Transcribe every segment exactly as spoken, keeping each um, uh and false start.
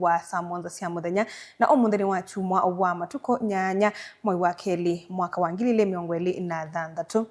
wa saa mũonza sya mũthenya, na ũmũnthĩ nĩ Wakyumwa wa matukũ nyanya, mwei wa kelĩ, mwaka wa ngili ilĩ mĩongo ĩlĩ na thanthatũ.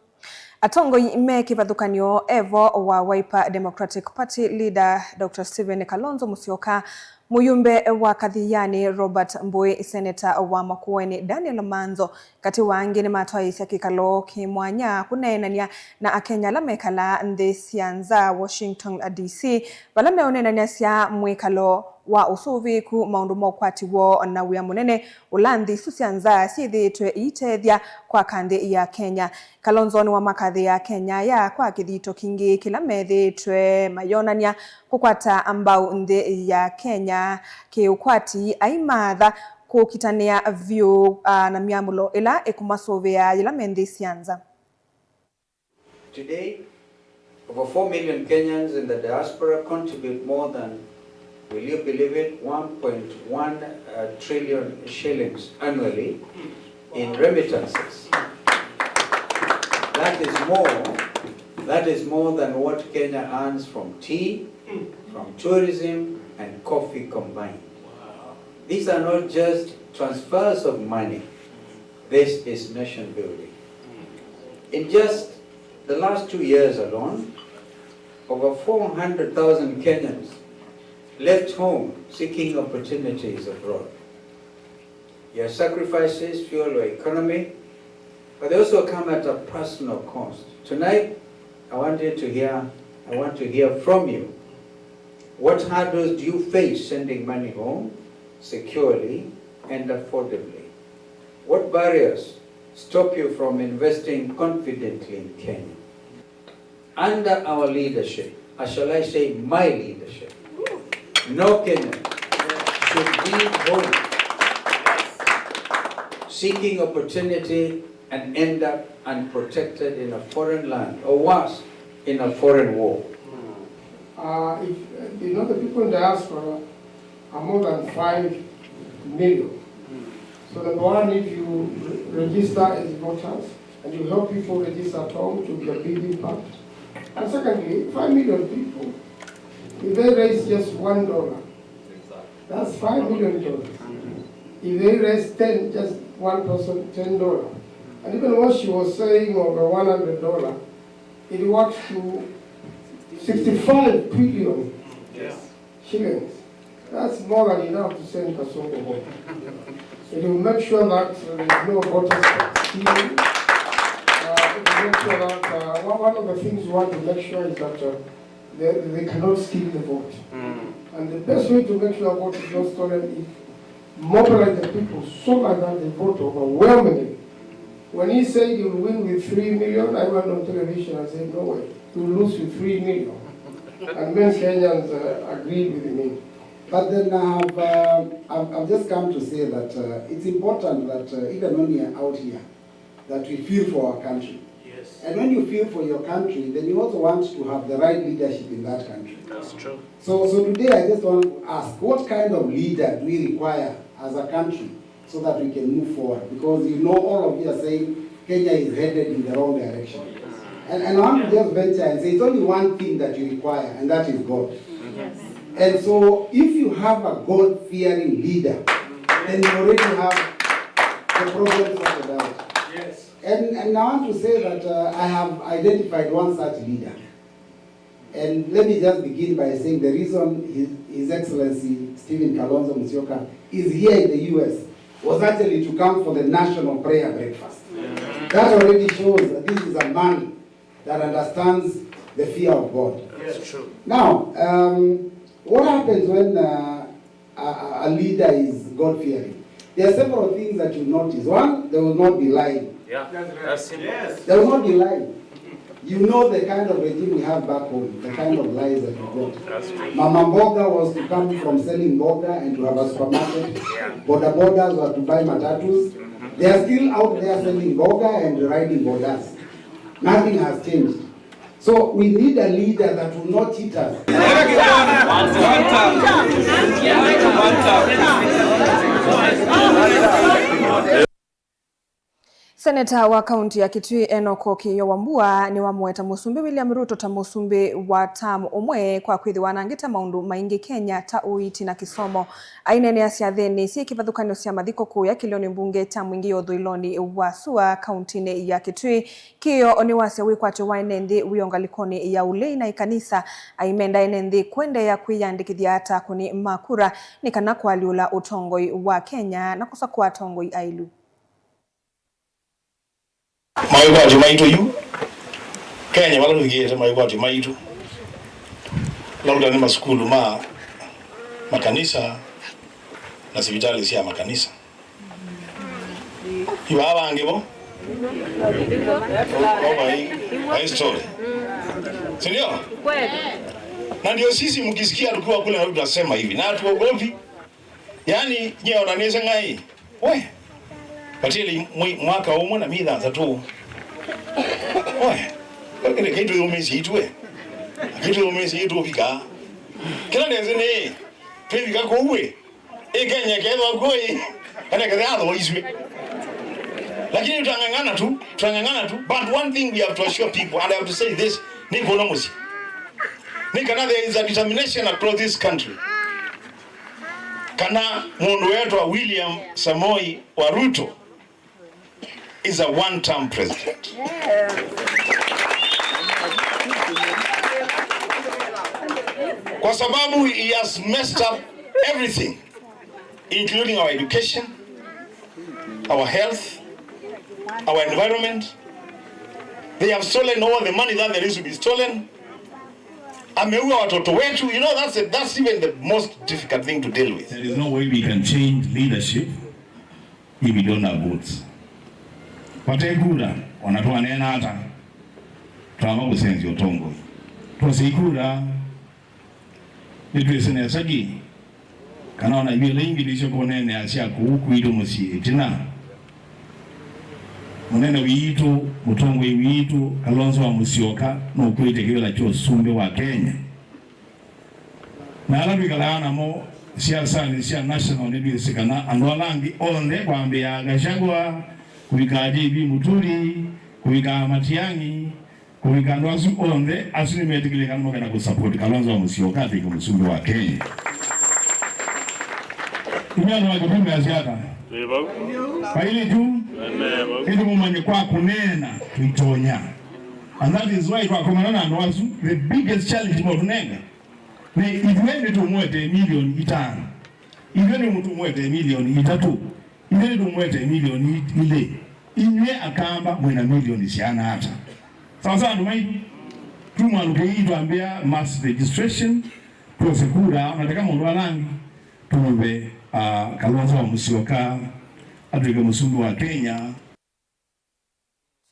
Atongoi me kĩvathũkany'o, evo wa Wiper Democratic Party leader Doctor Stephen Kalonzo Musyoka, mũyumbe wa Kathiani Robert Mbui, seneta wa Makueni Daniel Manzo, katĩ wa angĩ, nĩmatwaĩĩsya kĩkalo kĩ mwanya kũneenany'a na Akenya ala mekalaa nthĩ sya nza, Washington D C, vala meũneenany'asya mwĩkalo wa ũsũvĩĩku, maũndũ ma ũkwati woo na wĩa mũnene ũla nthĩ isu sya nza syĩthĩĩtwe iitethya kwaka nthĩ ya Kenya. Kalonzo nĩwamakathĩĩa Akenya aya kwa kĩthito kingĩ kĩla methĩĩtwe mayonany'a kũkwata mbau nthĩ ya Kenya kĩũkwati, aimatha kũkitanĩa vyũ, ah, na myamũlo ĩla ĩkũmasũvĩa yĩla me nthĩ sya nza. Today, over four million Kenyans in the diaspora contribute more than, will you believe it, one point one trillion shillings annually in remittances. That is more, that is more than what Kenya earns from tea, from tourism, and coffee combined. These are not just transfers of money. This is nation building. In just the last two years alone, over four hundred thousand Kenyans left home seeking opportunities abroad. Your sacrifices fuel our economy, but they also come at a personal cost. Tonight, I want you to hear, I want to hear from you. What hurdles do you face sending money home securely and affordably? What barriers stop you from investing confidently in Kenya? Under our leadership, or shall I say my leadership, no Kenyan should leave home seeking opportunity and end up unprotected in a foreign land, or worse, in a foreign war. Uh, if, you know, the people in diaspora are more than five million. So number one, if you re- register as voters and you help people register at home, it will be a big impact. And secondly, five million people, if they raise just one dollar, that's five million dollars. If they raise ten, just one person, ten dollar. And even what she was saying of a one hundred dollar, it works to sixty-five billion shillings. That's more than enough to send Kasongo home. It will make sure that there is no voter stealing. Uh, it will make sure that, uh, one one of the things we want to make sure is that, uh, they, they cannot steal the vote. And the best way to make sure vote is not stolen is mobilize the people so much that they vote overwhelmingly. When he said he will win with three million, I went on television and said, "No way, you will lose with three million." And many Kenyans, uh, agreed with me. But then I have, uh, I've, I've just come to say that, uh, it's important that, uh, even when we are out here, that we feel for our country. Yes. And when you feel for your country, then you also want to have the right leadership in that country. That's true. So, so today I just want to ask, what kind of leader do we require as a country so that we can move forward? Because, you know, all of you are saying Kenya is headed in the wrong direction. And, and I want to just venture and say it's only one thing that you require, and that is God. Yes. And so if you have a God-fearing leader, then you already have the problem sorted out. Yes. And, and I want to say that, uh, I have identified one such leader. And let me just begin by saying the reason His, His Excellency Stephen Kalonzo Musyoka is here in the U S was actually to come for the national prayer breakfast. That already shows that this is a man that understands the fear of God. That's true. Now, um, what happens when, uh, a, a, a leader is God-fearing? There are several things that you notice. One, they will not be lying. Yeah, that's simple. Yes. They will not be lying. You know the kind of regime we have back home, the kind of lies that we got. That's true. Mama Mboga was to come from selling mboga and to have a supermarket. Yeah. Boda bodas were to buy matatus. They are still out there selling mboga and riding bodas. Nothing has changed. So we need a leader that will not cheat us. One time. One time. Seneta wa kaunti ya Kitui, Enock Kĩĩo Wambua, nĩwamũweta Mũsumbĩ William Ruto ta mũsumbĩ wa term ũmwe kwa kwĩthĩwa anangĩte maũndũ maingĩ Kenya ta ũiiti na kĩsomo. Aineenea syathĩnĩ syĩ kĩvathũkany'o sya mathiko kũũya kĩlĩonĩ mbunge kya Mwingĩ ya ũthũĩlonĩ wa sua kauntinĩ ya Kitui, Kĩĩo nĩwasya wĩkwatyo wa ene nthĩ wĩ o ngalĩkonĩ ya ũlei na ĩkanisa, aimenda ene nthĩ kũendeea kwĩyandĩkĩthya ta akũni ma kura nĩ kana kũalyũla ũtongoi wa Kenya na kũsakũa atongoi aĩlu. Mawĩkwatyo maitũ yu Kenya vala tũvikĩĩte, mawĩkwatyo maitũ, lauta nĩ masukulu ma makanisa na sivitalĩ sya makanisa. Ivaa vangĩ vo. O vai, vai story. Si ndio? Na ndio sisi mkisikia tukiwa kule Nairobi tunasema hivi, na hatuogopi. Yaani, nyie ona nĩseng'ai. We. Patili mwi-, mwaka ũmwe na mĩthanthatũ. We. Kĩndũ kĩtũyũmĩsye itwe. Kĩtũyũmĩsye itũvika. Kĩla nĩsĩ nĩ, twĩvika kũu ĩ. Ĩ Kenya ĩkethwa kw'o ĩ, kana ĩkethĩa athoisw'e. Lakini tutang'ang'ana tu, tutang'ang'ana tu. But one thing we have to assure people, and I have to say this, nĩ kũno mũsyĩ. Nĩ kana there is a determination across this country. Kana mũndũ wetwa William Samoei wa Ruto is a one-term president. Kwa sababu he has messed up everything, including our education, our health, our environment. They have stolen all the money that there is to be stolen. Ameua watoto wetu. You know, that's, a, that's even the most difficult thing to deal with. There is no way we can change leadership if we don't have votes. Vate kura, ona twaneena ata, twamba kũsenzya ũtongoi. Twose ikura, nĩtwĩsĩ nesa ki kana ona ivĩla ingĩ nĩsyo kũneenea sya kũu kwitũ mũsyĩ ĩtina. Mũnene witũ, mũtongoi witũ, Kalonzo wa Musyoka, nũkwĩte kĩvĩla kya ũsumbĩ wa Kenya. Na ala twĩkalaa namo siasanĩ sya national nĩtwĩsĩ kana andũ ala angĩ onthe kwambĩĩa Gachagua, kũvika J B Muturi, kũvika Matiang'i, kũvika andũ asu onthe, asu nĩmetĩkĩlĩka nĩmokenda kũsupport Kalonzo wa Musyoka atw'ĩke mũsumbĩ wa Kenya. Inyuĩ andũ ma Kitui measya ata? Twĩ vau. Vailĩ tu? Ene vau. Ĩndĩ mũmanye kwa kũneena tũitonya. And that is why twakomana na andũ asu, the biggest challenge motũnenga nĩ ithuĩ nĩtũmũete milioni itano. Ithuĩ nĩtũmũete milioni itatũ. Ithuĩ nĩtũmũete milioni ilĩ. Inyuĩ Akamba mwĩna milioni siana ata? Sawa sawa, andũ maitũ. Tumwalũkĩi twambĩa mass registration, twose kura, ona teka maũndũ ala angĩ, tũmũve, ah, Kalonzo wa Musyoka atw'ĩke mũsumbĩ wa Kenya.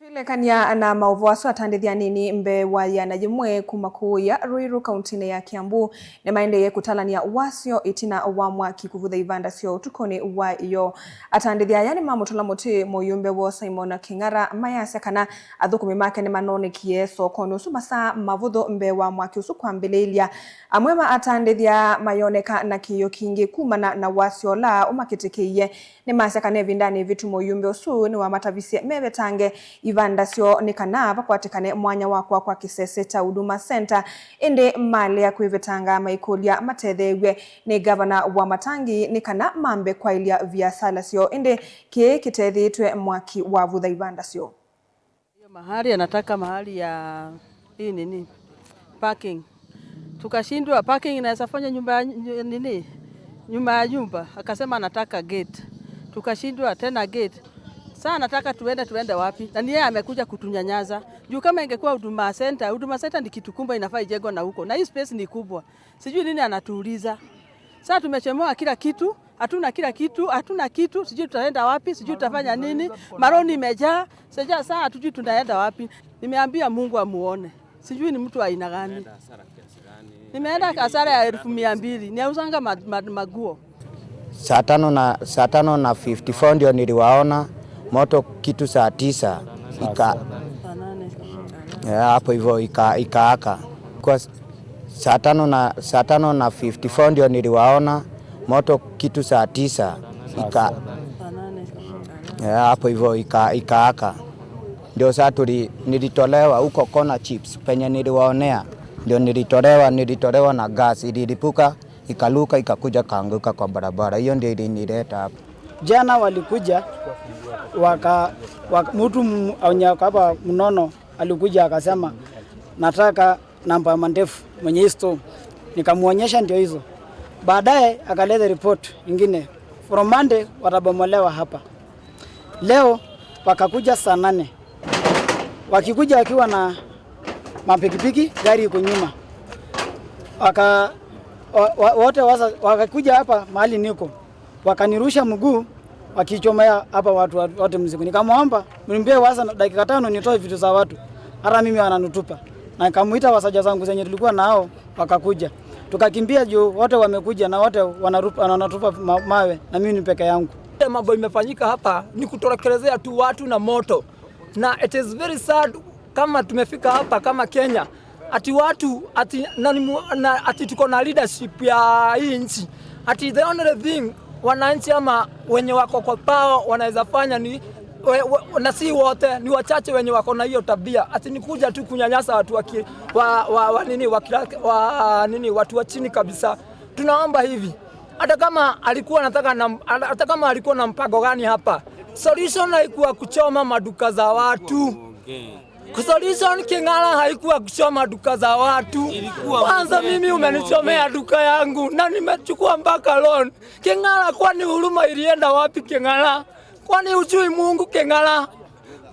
Twĩlekany'a na maũvoo asu, atandĩthya anini mbee wa yĩana yĩmwe kuma kũũya Ruiru, kauntinĩ ya Kiambu, nĩmaendeeye kũtalany'a wasyo ĩtina wa mwaki kũvutha ivanda syoo ũtukũnĩ wa ĩyoo. Atandĩthya aya nĩmamũtũla mũtĩ mũyũmbe woo Simon Kĩng'ara, mayasya kana athũkũmi make nĩmanonekie sokonĩ ũsu masaa mavũthũ mbee wa mwaki ũsu kwambĩlĩĩlya. Amwe ma atandĩthya mayoneka na kĩĩo kingĩ kumana na wasyo ũla ũmakĩtĩkĩie. Nĩmasya kana ĩvindanĩ ĩvĩtu mũyũmbe ũsu nĩwamatavisye mevetange ivanda syoo nĩ kana vakwatĩkane mwanya wa kwakwa kĩsese kya Huduma Center, ĩndĩ malea kwĩvetanga maikũlya matetheew'e nĩ ngavana Wamatangi nĩ kana mambe kwaĩlya viasala syoo, ĩndĩ kĩĩ kĩtethĩĩtwe mwaki wavutha ivanda syoo. Hiyo mahali anataka mahali ya hii nini, parking. Tukashindwa, parking inaweza fanya nyumba ya nyu-, nini, nyuma ya nyumba. Akasema anataka gate. Tukashindwa tena gate. Sasa anataka tuende, tuende wapi? Na ni yeye amekuja kutunyanyasa. Juu kama ingekuwa Huduma Center, Huduma Center ni kitu kubwa, inafaa ijengwe na huko. Na hii space ni kubwa. Sijui nini anatuuliza. Sasa tumechemewa kila kitu, hatuna kila kitu, hatuna kitu, sijui tutaenda wapi, sijui tutafanya nini. Maroni imejaa, sijui sasa hatujui tunaenda wapi. Nimeambia Mungu amuone. Sijui ni mtu wa aina gani. Nimeenda hasara ya elfu mia mbili. Niauzanga ma-, ma-, maguo. Saa tano na, saa tano na fifty-four ndio niliwaona, moto kitu saa tisa. Ika-, yeah, hapo hivyo ika-, ikaaka. Kwa s-, saa tano na, saa tano na fifty-four ndio niliwaona, moto kitu saa tisa. Ika-, Eh, hapo hivyo ika-, ikaaka. Ndio saa tuli-, nilitolewa huko Kona Chips, penye niliwaonea. Ndio nilitolewa, nilitolewa na gas, ililipuka, ikaluka, ikakuja kaanguka kwa barabara. Hiyo ndio ilinileta hapa. Jana walikuja, waka-, waka-, mtu m-, mwenye ako hapa mnono alikuja akasema, "Nataka namba ya mandefu mwenye hii store." Nikamwonyesha ndio hizo. Baadaye akaleta report ingine, "From Monday watabomolewa hapa." Leo wakakuja saa nane. Wakikuja wakiwa na mapikipiki, gari iko nyuma. Waka-, wa-, wa-, wote wasa-, wakakuja hapa mahali niko. Wakanirusha mguu, wakichomea hapa watu, watu wote mzigo. Nikamwomba, "Mnipe wasa na dakika tano nitoe vitu za watu. Hata mimi wananitupa." Na nikamuita wasaja zangu zenye tulikuwa nao, wakakuja. Tukakimbia juu, wote wamekuja na wote wanarupa-, wanatupa ma-, mawe, na mimi ni peke yangu. Ile mambo imefanyika hapa ni kutokelezea tu watu na moto. Na it is very sad kama tumefika hapa kama Kenya, ati watu, ati, na ni mu-, na, ati tuko na leadership ya hii nchi. Ati the only thing wananchi ama wenye wako kwa power wanaweza fanya ni, we-, we-, na si wote, ni wachache wenye wako na hiyo tabia. Ati ni kuja tu kunyanyasa watu wa ki-, wa, wa, wa nini, wa kila-, wa nini, watu wa chini kabisa. Tunaomba hivi, hata kama alikuwa anataka na, hata kama alikuwa na mpango gani hapa, solution haikuwa kuchoma maduka za watu. Solution King'ara haikuwa kuchoma duka za watu. Kwanza mimi umenichomea duka yangu na nimechukua mpaka loan. King'ara, kwani huruma ilienda wapi King'ara? Kwani hujui Mungu King'ara?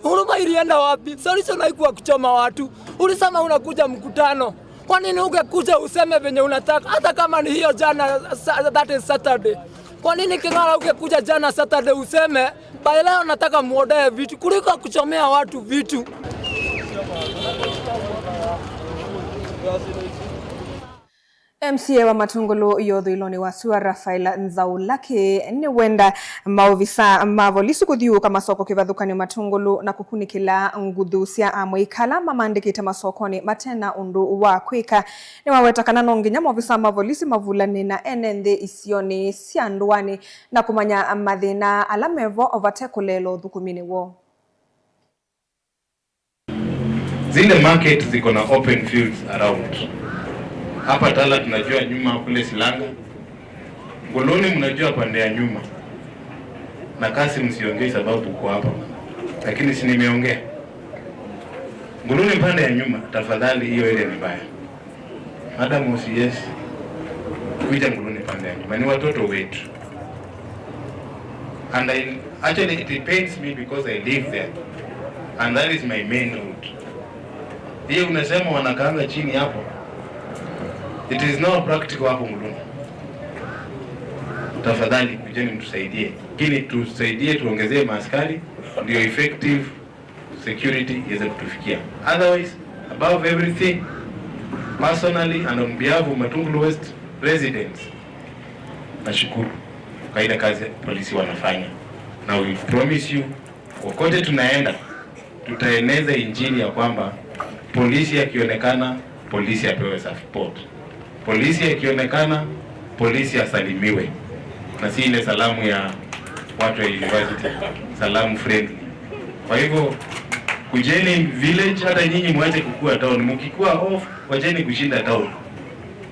Huruma ilienda wapi? Solution haikuwa kuchoma watu. Ulisema unakuja mkutano. Kwa nini ungekuja useme venye unataka? Hata kama ni hiyo jana, sa-, that is Saturday. Kwa nini King'ara ungekuja jana Saturday useme, "By leo nataka muondoe vitu," kuliko kuchomea watu vitu? M C A wa Matungulu ya ũthũĩlonĩ wa sua, Raphael Nzaulaki, nĩwenda maovisa ma volisi kũthiũũka masoko kĩvathũkany'o Matungulu na kũkunĩkĩla nguthu sya amũika ala mamandĩkĩte masokonĩ mate na ũndũ wa kwĩka. Nĩwaweta kana no nginya maovisa ma volisi mavulane na ene nthĩ isionĩ sya ndũanĩ na kũmanya mathĩna ala mevo vate kũleela ũthũkũminĩ woo. Zile market ziko na open fields around. Hapa Tala tunajua nyuma kule Silanga. Nguluni mnajua pande ya nyuma. Na kasi msiongei sababu uko hapa. Lakini si nimeongea. Nguluni pande ya nyuma, tafadhali, hiyo ile ni mbaya. Madam O C S, kuja Nguluni pande ya nyuma. Ni watoto wetu. And I, actually, it pains me because I live there. And that is my main road. Hiyo unasema wanakaanga chini hapo. It is not practical hapo Nguluni. Tafadhali, kujeni mtusaidie. Lakini tusaidie, tuongezee maaskari, ndio effective security iweze kutufikia. Otherwise, above everything, personally and on behalf of Matungulu West residents, nashukuru kwa ile kazi polisi wanafanya. Na we promise you, kokote tunaenda, tutaeneza injili ya kwamba polisi akionekana, polisi apewe support. Polisi akionekana, polisi asalimiwe. Na si ile salamu ya watu ya university, salamu friendly. Kwa hivyo, kujeni village, hata nyinyi mwache kukua town. Mkikuwa off, wacheni kushinda town.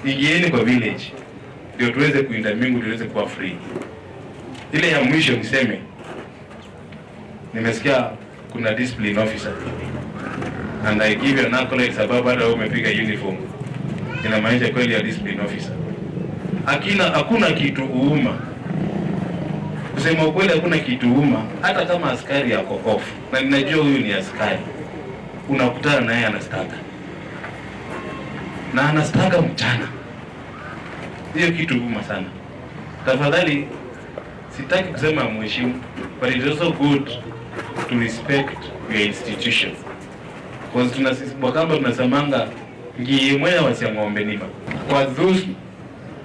Ingieni kwa village. Ndio tuweze kuinda mingu, tuweze kuwa free. Ile ya mwisho niseme, nimesikia kuna discipline officer. And I give you an accolade sababu hata wewe umepiga uniform. Inamaanisha kweli ya discipline officer. Hakuna, hakuna kitu huuma. Kusema ukweli, hakuna kitu huuma. Hata kama askari yako off, na ninajua huyu ni askari, unakutana naye anastaga. Na anastaga mchana. Hiyo kitu huuma sana. Tafadhali, sitaki kusema mheshimu, but it is also good to respect your institution. Because tunasi-, Wakamba tunasemanga, "Ngiĩ ĩmwe ya wasya ng'ombe nima." Kwa those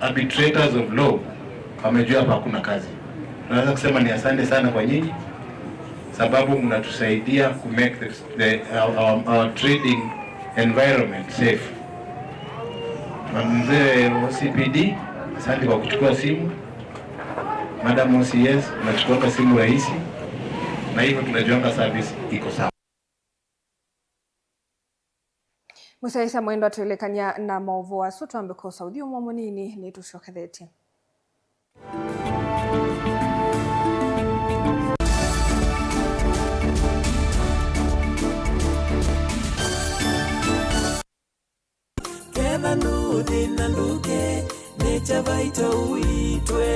arbitrators of law, wamejua hapa hakuna kazi. Naweza kusema ni asante sana kwa nyinyi, sababu mnatusaidia ku make the, the, our, our, our trading environment safe. Na mzee O C P D, asante kwa kuchukua simu. Madam O C S, unachukuanga simu rahisi. Na hivyo tunajuanga service iko sawa. Mũsyaĩĩsya mwendwa, twĩlĩkany'a na maũvoo asu, twambe kwosa ũthyũmũo mũnini, nĩtũsyokethetye. Ketha ndũthĩna ndũke, Nature Vital ũitwe.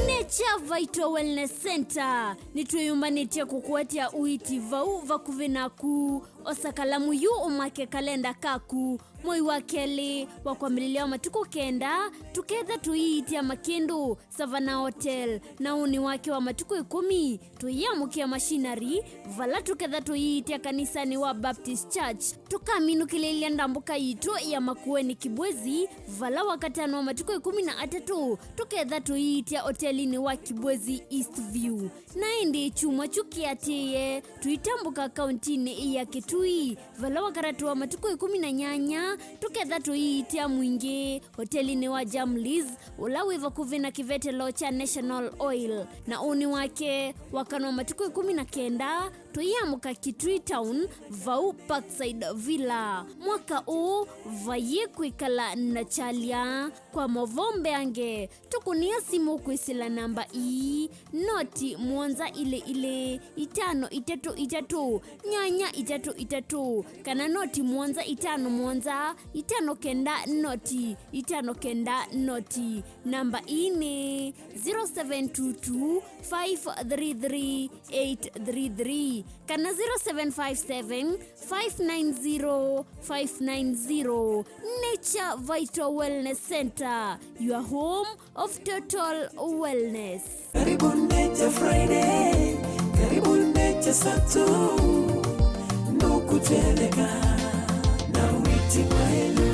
Nature Vital Wellness Center nĩtwĩyũmbanĩtye kũkũetya ũiiti vau vakuvĩ naku. Osa kalamu yu ũmake kalenda kaku. Mwei wa kelĩ wa kwambĩlĩlya wa matukũ kenda, tũketha tũiiitya Makĩndũ Savannah Hotel, na ũnĩ wake wa matukũ ĩkũmi, tũyĩamũkĩa masinari, vala tũketha tũiiitya kanisanĩ wa Baptist Church. Tũkaminũkĩlĩĩlya ndambũka yitũ ya Makueni Kibwezi, vala Wakatano wa matukũ ĩkũmi na atatũ, tũketha tũiiitya otelinĩ wa Kibwezi East View. Na ĩndĩ kyumwa kyu kĩatĩĩe, tũitambũka kauntinĩ ya Kitui, vala Wakatatũ wa matukũ ĩkũmi na nyanya, tũketha tũiiitya Mwingĩ, otelinĩ wa Jamlis, ũla wĩ vakuvĩ na kĩvetelo kya National Oil. Na ũnĩ wake, Wakana wa matukũ ĩkũmi na kenda, tũiamũka Kitui Town, vau Parkside Villa. Mwaka ũũ, vayĩ kwĩkala na kyalya. Kwa maũvoo mbeange, tũkũnĩa simũ kwĩsĩla namba ii, noti mũonza ilĩ ilĩ, itano itatũ itatũ, nyanya itatũ itatũ, kana noti mũonza itano mũonza, itano kenda noti, itano kenda noti. Namba ii nĩ zero seven two two, five three three, eight three three kana zero seven five seven, five nine zero, five nine zero. Nature Vital Wellness Center, your home of total wellness. Karibu Nature Friday, karibu Nature Saturday, nũkũtweleka na wĩti mwaĩlu.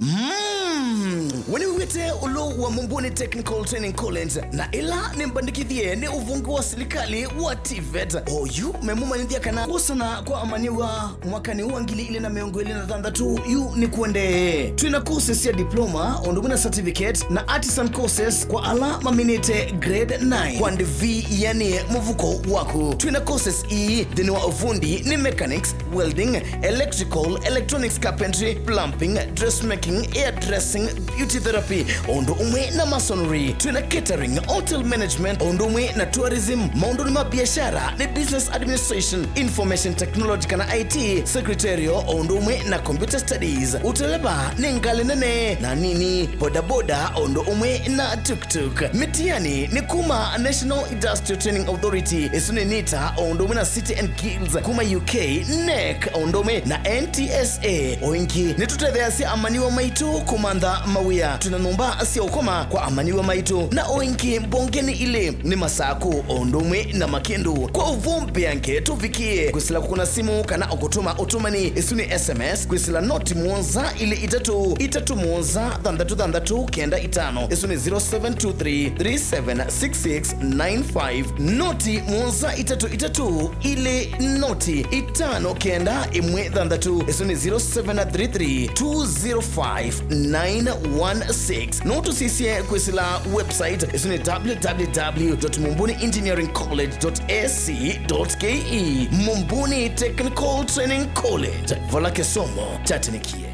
Mm. We nĩwĩw'ĩte ũlũ wa Mumbuni Technical Training College, na ĩla nĩmbandĩkĩthye nĩ ũvonge wa silikalĩ wa TVET. Oyu memũmanyĩthya kana kwosana kwa amanyĩw'a mwakanĩ ũũ wa ngili ilĩ na mĩongo ĩlĩ na thanthatũ yu nĩkũendee. Twĩ na courses sya diploma, o ũndũ ũmwe na certificate, na artisan courses kwa ala maminĩte grade nine kwa ndivi yĩanĩe mũvuko waku. Twĩ na courses ii nthĩnĩ wa ũvundi nĩ mechanics, welding, electrical, electronics, carpentry, plumbing, dressmaking, hairdressing, beauty therapy, o ũndũ ũmwe na masonry. Twĩ na catering, hotel management, o ũndũ ũmwe na tourism. Maũndũnĩ ma biashara nĩ business administration, information technology kana I T, secretarial, o ũndũ ũmwe na computer studies. Ũteleva nĩ ngalĩ nene na nini, bodaboda, o ũndũ ũmwe na tuk-tuk. Mĩtiani nĩ kuma National Industrial Training Authority, ĩsu nĩ NITA, o ũndũ ũmwe na City and Guilds kuma U K, NEC, o ũndũ ũmwe na N T S A. O ĩngĩ, nĩtũtetheeasya amanyĩw'a maitũ kũmantha mawĩa. Twĩ na nyũmba sya ũkoma kwa amanyĩw'a maitũ, na o ĩngĩ mbongenĩ ilĩ nĩ Masakũ, o ũndũ ũmwe na Makĩndũ. Kwa ũvoo mbeange, tũvikĩe kwĩsĩla kũkũna simũ kana o kũtũma ũtũmani, ĩsu nĩ S M S, kwĩsĩla noti mũonza ilĩ itatũ, itatũ mũonza, thanthatũ thanthatũ kenda itano. Ĩsu nĩ zero seven two three, three seven six six nine five. Noti mũonza itatũ itatũ, ilĩ noti itano kenda ĩmwe thanthatũ. Ĩsu nĩ zero seven three three, two zero five, nine one six. No tũsisye kwĩsĩla website, ĩsu nĩ W W W dot mumbuni engineering college dot A C dot K E. Mumbuni Technical Training College, vala kĩsomo kyatĩnĩkie.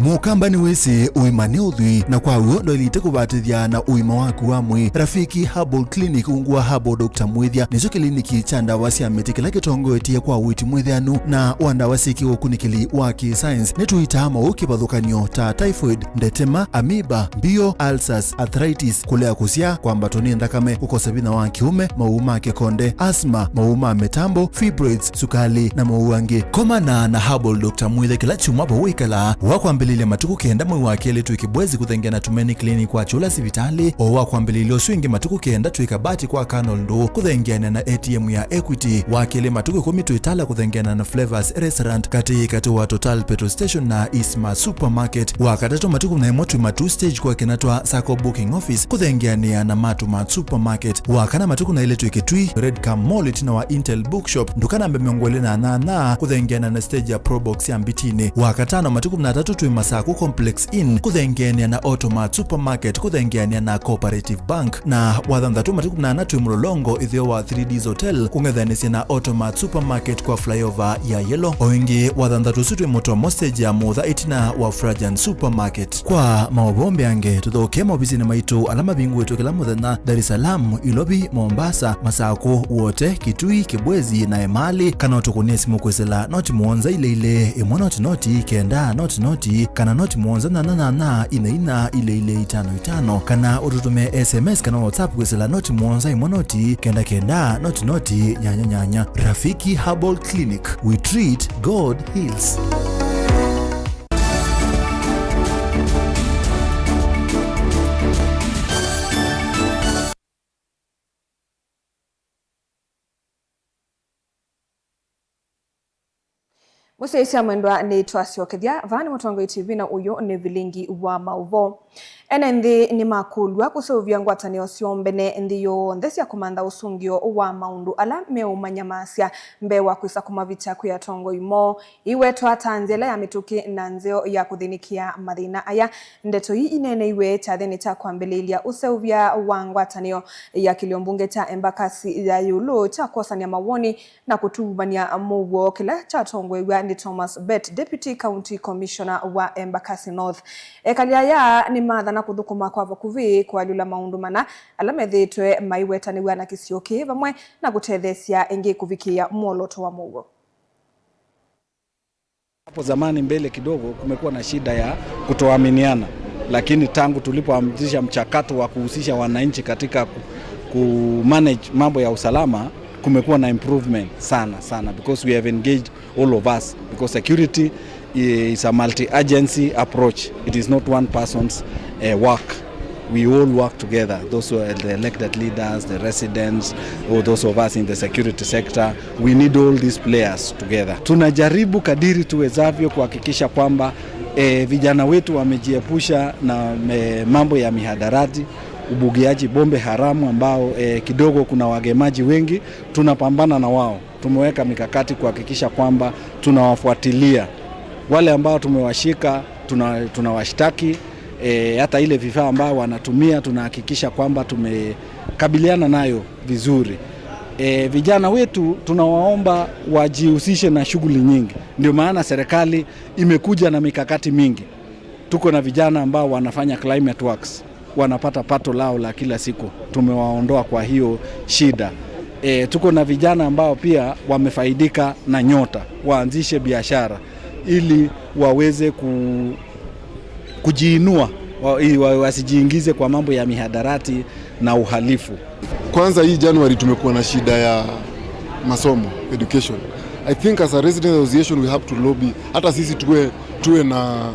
Mũkamba nĩwĩsĩ ũima nĩ ũthwii, na kwa w'o ndwaĩlĩte kũvatĩthya na ũima waku wa mwĩĩ. Rafiki Herbal Clinic ungu wa Herbal Doctor Mwĩthya nĩkyo kĩliniki kya ndawa sya mĩtĩ kĩla kĩtongoetye kwa ũiiti mwĩthĩanu na wa ndawa syĩ kĩũkunĩkĩli wa kĩ-science. Nĩtũitaa maũũ kĩvathũkany'o ta typhoid, ndetema, amoeba, mbio, ulcers, arthritis, kũlea kũsyaa, kwambatwa nĩ nthakame, kũkosa vinya wa kĩũme, mawau ma kĩkonde, asthma, mawau ma mĩtambo, fibroids, sukalĩ, na mawau angĩ. Komana na Herbal Doctor Mwĩthya kĩla kyumwa vau wĩkalaa. Wa kwambĩlĩlya matukũ kenda mwei wa kelĩ twĩ Kibwezi kũthengeana na Tumaini Clinic wa Kyũla sivitalĩ. O wa kwambĩlĩlya ũsu ĩngĩ matukũ kenda twĩ Kabati kwa Colonel Ndũũ kũthengeana na A T M ya Equity. Wa kelĩ matukũ ĩkũmi twĩ Tala kũthengeana na Flavors Restaurant katĩ katĩ wa Total Petrol Station na Eastmart Supermarket. Wa katatũ matukũ na ĩmwe twĩ Matuu Stage kwa Kĩnatwa Sacco Booking Office kũthengeanĩa na Matuu Mart Supermarket. Wa kana matukũ na ĩlĩ twĩ Kitui, Red Cam Mall ĩtina wa Intel Bookshop, nduka namba mĩongo ĩlĩ na nyanya kũthengeana na stage ya Probox ya Mbitinĩ. Wa katano matukũ na atatũ twĩ Masaku Complex Inn, kũthengeanĩa na Automat Supermarket, kũthengeanĩa na Cooperative Bank, na wathanthatũ matukũ nana twĩ Mũlolongo, ĩtheo wa three Ds Hotel, kũng'ethanĩsya na Automat Supermarket kwa flyover ya Yellow. O ĩngĩ, wathanthatũ ũsu twĩ Mũtomo stage ya Mũtha ĩtina wa Frajan Supermarket. Kwa maũvoo mbeange, tũthokee maovisinĩ maitũ ala mavingũĩtwe kĩla mũthenya, Dar es Salaam, Ilovi, Mombasa, Masakũ, Wote, Kitui, Kibwezi na Emali, kana ũtũkũnĩe simũ kwĩsĩla noti mũonza ile ile, ĩmwe noti noti, kenda noti noti, kana noti mũonza nyanya nyanya, ina ina, ile ile, itano itano, kana ũtũtũmĩe S M S kana WhatsApp kwĩsĩla noti mũonza ĩmwe noti, kenda kenda, noti noti, nyanya nyanya. Rafiki Herbal Clinic, we treat, God heals. Mũsyaĩĩsya mwendwa, nĩtwasyokethya. Vaa nĩ Mũtongoi T V na ũyũ nĩ vilingi wa maũvoo. Ene nthĩ nĩmakũlw'a kũseũvya ngwatanĩo syoo mbene nthĩ yonthe sya kũmantha ũsũngĩo wa maũndũ ala meũmanyamaasya mbee wa kwĩsa kũmavĩtya kwĩ atongoi moo. Iwetwa ta nzĩa ĩla ya mĩtũkĩ na nzeo ya kũthĩnĩkĩa mathĩna aya. Ndeto ii ineeneiwe kyathĩnĩ kya kwambĩlĩĩlya ũseũvya wa ngwatanĩo ya kĩlio mbunge kya Embakasi ya ĩũlũ kya kwosany'a mawoni na kũtuvany'a mũuo, kĩla kyatongoew'a nĩ Thomas Bett, Deputy County Commissioner wa Embakasi North. Ekali aya nĩmathana kũthũkũma kwa vakuvĩ kũalyũla maũndũ mana ala methĩĩtwe maiwetanĩw'a na kĩsio kĩĩ, vamwe na kũtetheesya ĩngĩ kũvikĩĩa mwolooto wa mũuo. Hapo zamani mbele kidogo kumekuwa na shida ya kutoaminiana, lakini tangu tulipoanzisha mchakato wa kuhusisha wananchi katika ku, ku manage mambo ya usalama, kumekuwa na improvement sana sana, because we have engaged all of us, because security is a multi-agency approach. It is not one person's, uh, work. We all work together, those who are the elected leaders, the residents, or those of us in the security sector. We need all these players together. Tunajaribu kadiri tuwezavyo kuhakikisha kwamba, eh, vijana wetu wamejiepusha na, eh, mambo ya mihadarati, ubugiaji pombe haramu ambao, eh, kidogo kuna wagemaji wengi, tunapambana na wao. Tumeweka mikakati kuhakikisha kwamba tunawafuatilia. Wale ambao tumewashika, tuna, tunawashtaki. E, hata ile vifaa ambao wanatumia tunahakikisha kwamba tumekabiliana nayo vizuri. E, vijana wetu tunawaomba wajihusishe na shughuli nyingi. Ndio maana serikali imekuja na mikakati mingi. Tuko na vijana ambao wanafanya climate works, wanapata pato lao la kila siku, tumewaondoa kwa hiyo shida. E, tuko na vijana ambao pia wamefaidika na nyota, waanzishe biashara ili waweze ku, kujiinua, wa, i, wa, wasijiingize kwa mambo ya mihadarati na uhalifu. Kwanza, hii January tumekuwa na shida ya masomo, education. I think as a resident association we have to lobby, hata sisi tuwe, tuwe na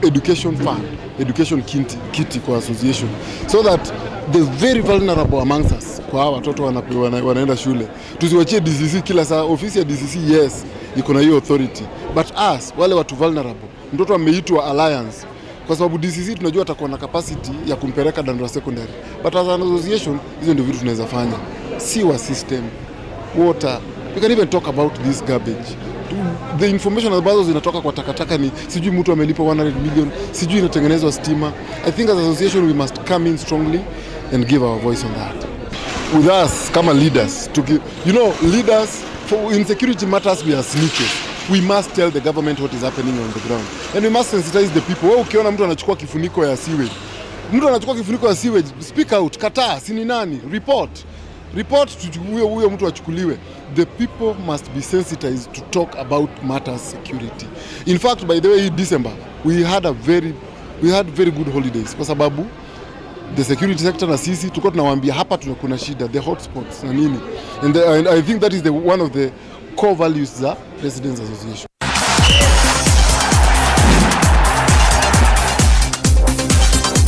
education fund, education kinti, kiti kwa association, so that the very vulnerable amongst us, kwa hawa watoto wana, wana, wanaenda shule, tusiwachie D C C kila saa. Ofisi ya D C C, yes, iko na hiyo authority, but us, wale watu vulnerable, mtoto ameitwa Alliance, kwa sababu D C C tunajua atakuwa na capacity ya kumpeleka Dandora Secondary, but as an association, hizo ndio vitu tunaweza fanya. Sewer system, water, we can even talk about this garbage. The information ambazo zinatoka kwa takataka ni sijui mtu amelipa one hundred million, sijui inatengenezwa stima. I think as association we must come in strongly and give our voice on that. With us, kama leaders, tuki, you know, leaders, for, in security matters, we are snitches. We must tell the government what is happening on the ground. And we must sensitize the people. Wewe ukiona mtu anachukua kifuniko ya sewage, mtu anachukua kifuniko ya sewage, speak out, kataa, si ni nani? Report. Report, tuchu-, huyo, huyo mtu achukuliwe. The people must be sensitized to talk about matters security. In fact, by the way, hii December, we had a very, we had very good holidays kwa sababu the security sector na sisi tulikuwa tunawaambia hapa tuna, kuna shida, the hotspots na nini. And, the, and I think that is the, one of the core values za Residents Association.